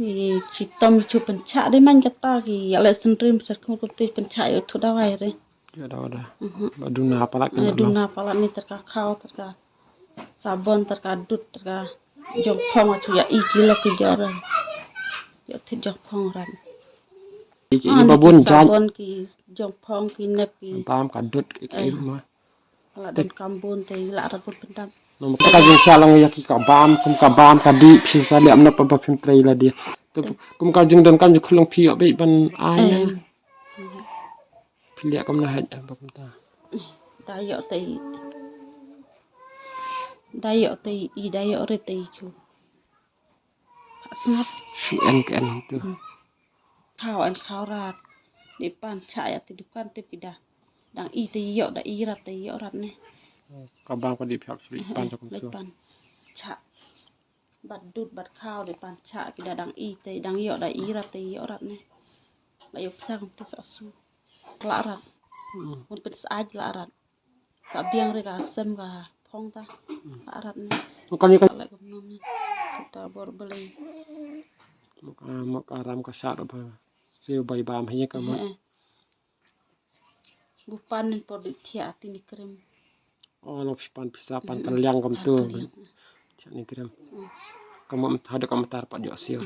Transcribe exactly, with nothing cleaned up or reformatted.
Ki chitom ki chu pynchah de man kata ki ïa leh synrim sat kum kum te pynchah ïa u thuh dawai re. Ïa dawai da. Mhm. Ba duna palat. Eh, kena duna palat ni tyrka khaw tyrka sabon tyrka dud tyrka jong phong chu ïa i ki lok ki jor. Ïa thit jong phong ran. Ki, ki, ah, ba ni bun ki jan. Sabon ki jong phong ki nep ki. Bam ka dud ki, ki. Eh. Ma. La don kam bun te la rat bun pyndam. Namar ka jingshah long ïa ki ka bam, kum ka bam ka dih, phi sa leh amna pa ba phim trei la dih. Te kum ka jingdon kam jingkhun long phi ïoh beit ban ai. Eh. Phi leh kam na haj ba kumta. Da ïoh te. Da ïoh te i da ïoh re te i chu. Ka sngap. Shu en ka en tu. Hmm. Khaw en khaw rat. Dei pan chah ïa te dukan te pida. Dang i te ïoh da i rat te ïoh rat ne. Ka bang ka dei phiak shu leit pan. Eh, chah kum leit tu. Pan. Chah. Bad dud bad khaw dei pan chah ki da dang i te dang ïoh da i rat te ïoh rat ne. La ïoh pisa kum te sa su. La rat. Hmm. Mun pit sa aj la rat. Sa biang re ka sem ka phong ta. Hmm. La rat ne. Ka ni ka. La kum nom ne. Kita bor beleng. Mo ka, mo ka ram ka shat ba. Siew bai bam hi ka mo. Eh, eh. Gu pan nin por di thiah ti ni krem. Oh, long phi pan pisa pan, mm, taliang kam pan tu. Taliang. Thiah ni krem. Mm. Kam tar pat ïoh siew.